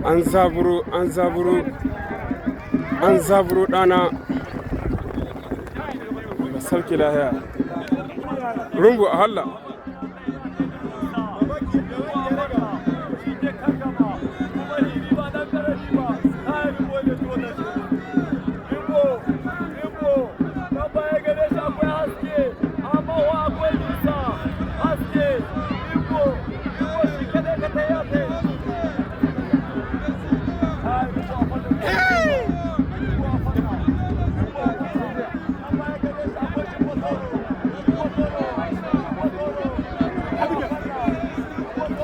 An zaburo, an zaburo, an zaburo ɗana. Sarki lahiya. Rumbu a halla.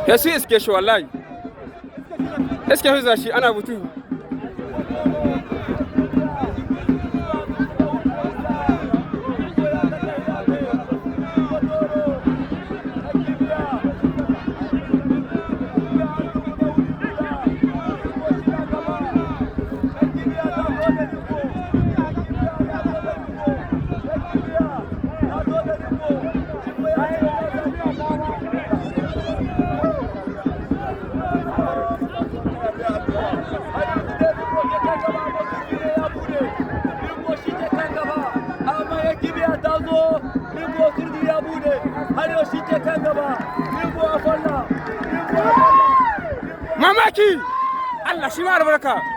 Ya su iske shi wallahi. Iske shi zashi ana butu. Mamaki! Allah shi ma albarka.